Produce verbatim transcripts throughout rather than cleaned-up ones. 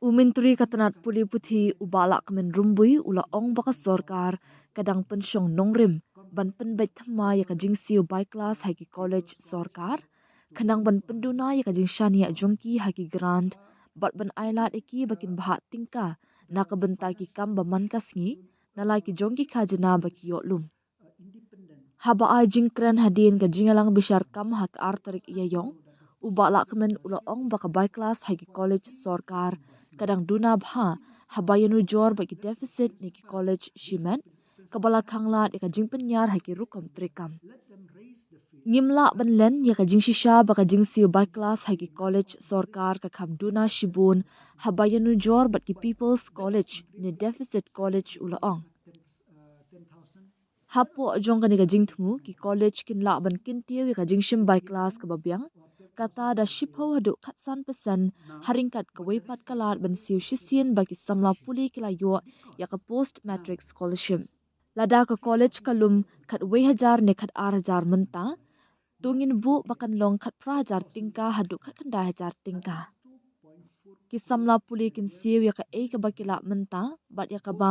U Myntri ka tnat pule puthi u Bah Lahkmen Rymbui u la ong ba ka sorkar ka dang pynshong nongrim ban pynbeit thymmai ïa ka jingsiew bai klas ha ki college sorkar, khnang ban pynduna ïa ka jingshaniah jong ki ha ki grant bad ban ailad ïa ki ba kin bhah tyngka na ka bynta ki kam ba man ka sngi na la ki jong ki khajna ba ki ïoh lum. Haba ai jingkren hadien ka jingïalang bishar kam ha ka ar tarik Ïaïong, u Bah Lahkmen u la ong ba ka bai klas ha ki college sorkar ka dang duna bha haba ïanujor bad ki deficit na ki college shimet, kaba la khanglad ïa ka jingpynïar ha ki rukom treikam. Ngim lah ban len ïa ka jingshisha ba ka jingsiew bai klas ha ki college sorkar ka kham duna shibun haba ïanujor bad ki People's College ne Deficit College, u la ong. Hapoh jong kane ka jingthmu, ki college kin lah ban kyntiew ïa ka jingshim bai klas kaba biang, kata da shiphew haduh khatsan percent, ha ryngkat kawei pat ka lad ban siew shisien ba ki samla pule ki la ïoh ïa ka post matric scholarship. Lada ka college ka lum khatwei hajar ne khatar hajar mynta, to ngin buh ba kan long khatphra hajar tyngka haduh khatkhyndai hajar tyngka. Ki samla pule kin siew ïa kaei kaba ki lah mynta bad ïa kaba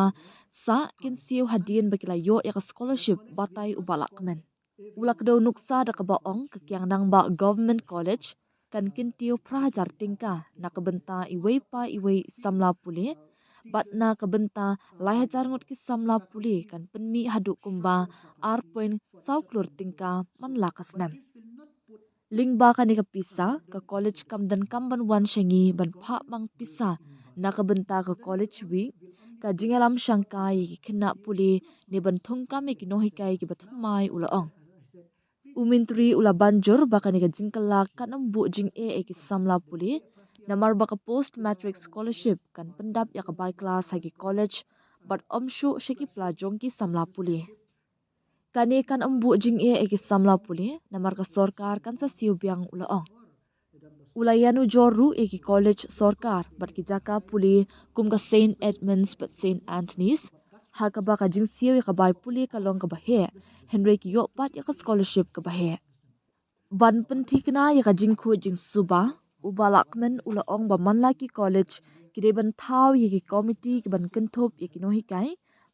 sah kin siew hadien ba ki la ïoh ïa ka scholarship, batai u Bah Lahkmen. U la kdew nuksa da kaba ong ka Kiang Nangbah Government College kan kyntiew phra hajar tyngka na ka bynta iwei pa iwei samla pule, bad na ka bynta lai hajar ngut ki samla pule kan pynmih haduh kumba ar point saw klur tyngka man la ka snem. Lyngba kane ka pisa, ka college kam donkam ban wan sha ngi ban phah mang pisa na ka bynta ka College Week, ka jingïalam shangkai ïa ki khynnah pule ne ban thungkam ïa ki nonghikai kiba thymmai, u la ong. U Myntri u la ban jur ba kane ka jingkylla kan ym buh jingeh ïa ki samla pule, namar ba ka post matric scholarship kan pyndap ïa ka bai klas ha ki college bad ym shuh sha ki pla jong ki samla pule. Kane kan ym buh jingeh ïa ki samla pule, namar ka sorkar kan sa siew biang, u la ong. U la ïanujor ruh ïa ki college sorkar bad ki jaka pule kum ka Saint Edmund's bad Saint Anthony's, ha kaba ka jingsiew ïa ka bai pule ka long kaba heh, hynrei ki ïoh pat ïa ka scholarship kaba heh. Ban pynthikna ïa ka jingkhuid jingsuba, u Bah Lahkmen u la ong ba man la ki college ki dei ban thaw ïa ki komiti ki ban kynthup ïa ki nonghikai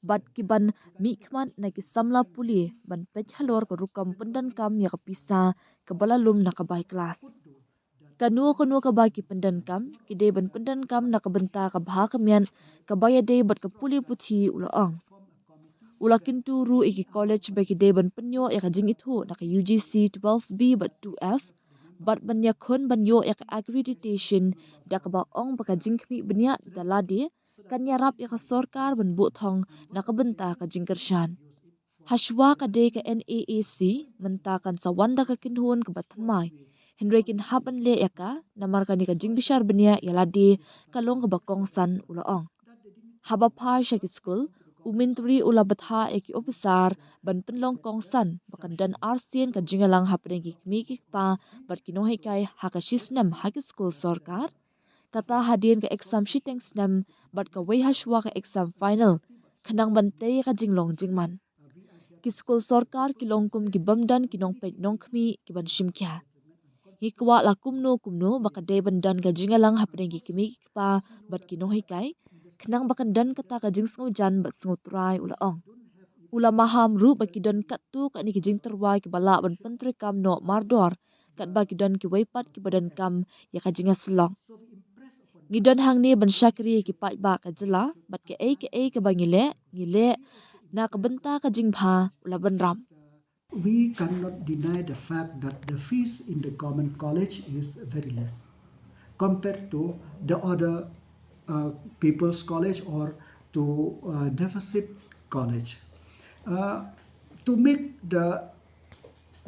bad ki ban mihkhmat na ki samla pule ban peit halor ka rukom pyndonkam ïa ka pisa kaba la lum na ka bai klas. Kano kano kaba ki pyndonkam, ki dei ban pyndonkam na ka bynta ka bha ka miat kaba ïadei bad ka pule puthi, u la ong. U la kyntu ruh ïa ki college ba ki dei ban pynïoh ïa ka jingithuh na ka U G C twelve B bad two F bad ban ïakhun ban ïoh ïa ka accreditation, da kaba ong ba ka jingkhmih bniah da lade kan ïarap ïa ka sorkar ban buh thong na ka bynta ka jingkyrshan. Hashwa ka dei ka N A A C, mynta kan sa wan da ka kynhun kaba thymmai, hynrei kin hap ban leh ïa ka, namar kane ka jingbishar bniah ïa lade ka long kaba kongsan, u la ong. Haba phai sha ki skul, u Myntri u la bthah ïa ki ophisar ban pynlong kongsan ba kan don arsien ka jingïalang hapdeng ki kmie ki kpa bad ki nonghikai ha ka shisnem ha ki skul sorkar, kata hadien ka exam shiteng snem bad kawei hashwa ka exam final, khnang ban tei ïa ka jinglong jingman. Ki skul sorkar ki long kum ki bym don ki nongpeit nongkhmih ki ban shimkhia. Ngi kwah la kumno kumno ba ka dei ban don ka jingïalang hapdeng ki kmie ki kpa bad ki nonghikai, khnang ba kan don kata ka jingsngewjan bad sngewtrai, u la ong. U la maham ruh ba ki don katto katne ki jingtyrwa kiba lah ban pyntreikam noh mardor, katba ki don kiwei pat kiba donkam ïa ka jingïasyllok. Ngi don hangne ban shakri ïa ki paidbah ka jylla, bad kaei kaei kaba ngi leh, ngi leh na ka bynta ka jingbha, u la bynrap. We cannot deny the fact that the fees in the government college is very less compared to the other uh, people's college or to uh, deficit college. Uh, to make the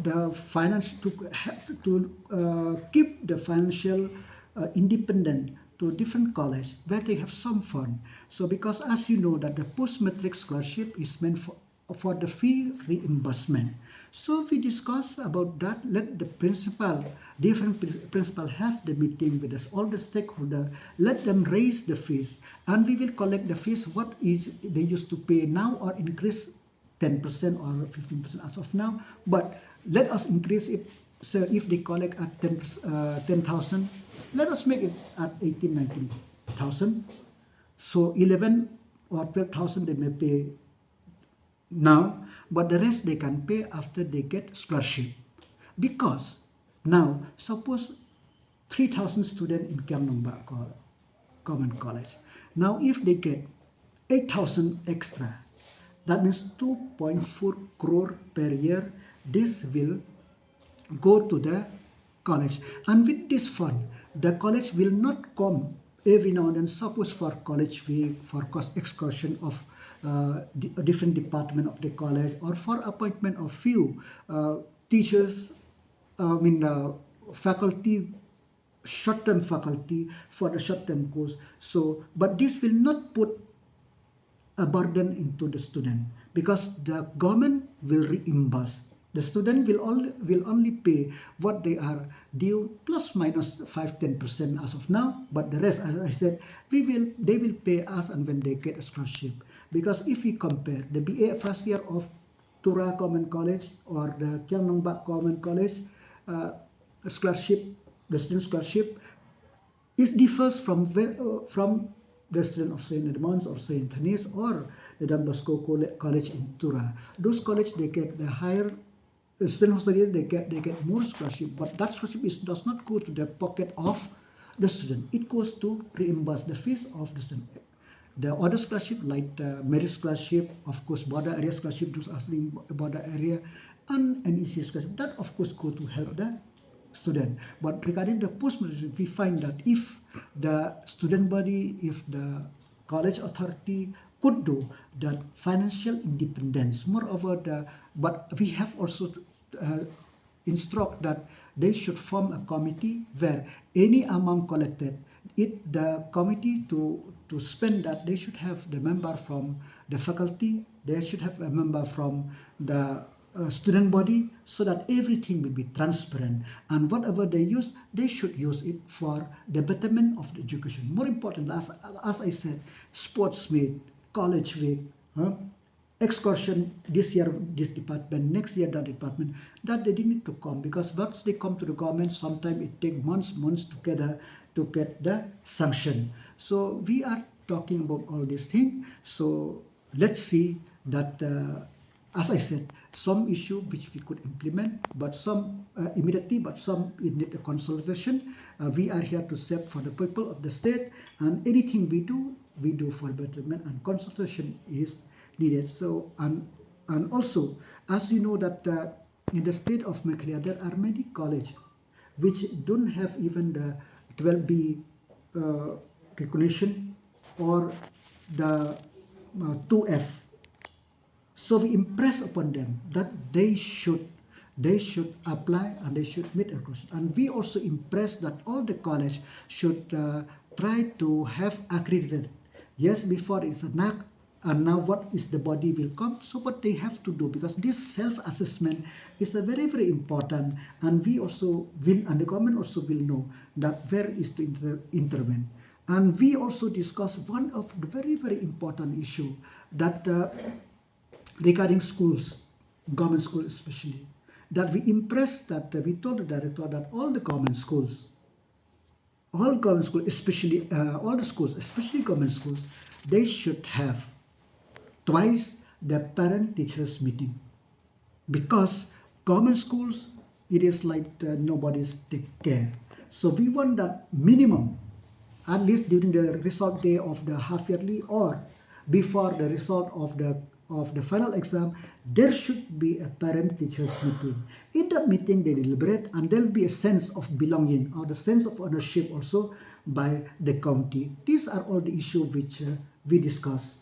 the finance to to uh, give the financial uh, independent to different college where they have some fund. So because as you know that the post matric scholarship is meant for for the fee reimbursement. So we discuss about that. Let the principal, different principal have the meeting with us, all the stakeholder. Let them raise the fees, and we will collect the fees. What is they used to pay now or increase ten percent or fifteen percent as of now. But let us increase it. So if they collect at ten, uh, ten thousand, let us make it at eighteen, nineteen. thousand. So eleven or twelve thousand they may pay now, but the rest they can pay after they get scholarship. Because now, suppose three thousand students in Kiang Nangbah Co-, Government College. Now, if they get eight thousand extra, that means two point four crore per year, this will go to the college. And with this fund, the college will not come every now and then, suppose for college week, for cos-, excursion of uh, di-, a different department of the college, or for appointment of few uh, teachers, uh, I mean, uh, faculty, short-term faculty for the short-term course. So, but this will not put a burden into the student, because the government will reimburse. The student will only, will only pay what they are due, plus minus five, ten percent as of now. But the rest, as I said, we will, they will pay as and when they get a scholarship. Because if we compare the B A first year of Tura Government College or the Kiang Nangbah Government College, uh, scholarship, the student scholarship, it differs from ve-, uh, from the student of Saint Edmund's or Saint Anthony's or the Don Bosco Colle-, College in Tura. Those college, they get the higher, the student hostel, they get, they get more scholarship, but that scholarship is, does not go to the pocket of the student. It goes to reimburse the fees of the student. The other scholarship, like the merit scholarship, of course, border area scholarship, those are in border area, and N E C scholarship, that of course go to help the student. But regarding the post-matriculation, we find that if the student body, if the college authority could do that, financial independence, moreover, the, but we have also uh, instruct that they should form a committee where any amount collected, it, the committee to, to spend that, they should have the member from the faculty, they should have a member from the uh, student body, so that everything will be transparent, and whatever they use, they should use it for the betterment of the education. More important, as, as I said, sports meet, college week, huh? Excursion this year this department, next year that department, that they didn't need to come, because once they come to the government, sometimes it take months, months together to get the sanction. So we are talking about all these things. So let's see that, uh, as I said, some issue which we could implement, but some, uh, immediately, but some it need a consultation. Uh, we are here to serve for the people of the state, and anything we do, we do for betterment, and consultation is needed. So, and, and also, as you know that, uh, in the state of Meghalaya, there are many colleges which don't have even the twelve B, uh, recognition or the, uh, two F. So we impress upon them that they should, they should apply and they should meet a requirement. And we also impress that all the college should, uh, try to have accredited. Yes, before it's a NAAC, and now what is the body will come. So what they have to do, because this self-assessment is a very, very important, and we also will, and the government also will know that where is to inter-, intervene. And we also discuss one of the very, very important issue that, uh, regarding schools, government schools especially, that we impress that, uh, we told the director that all the government schools, all government schools, especially, uh, all the schools, especially government schools, they should have twice the parent teachers meeting, because government schools, it is like, uh, nobody's take care. So we want that minimum, at least during the result day of the half yearly or before the result of the, of the final exam, there should be a parent teachers meeting. In that meeting, they deliberate and there will be a sense of belonging or the sense of ownership also by the county. These are all the issues which, uh, we discuss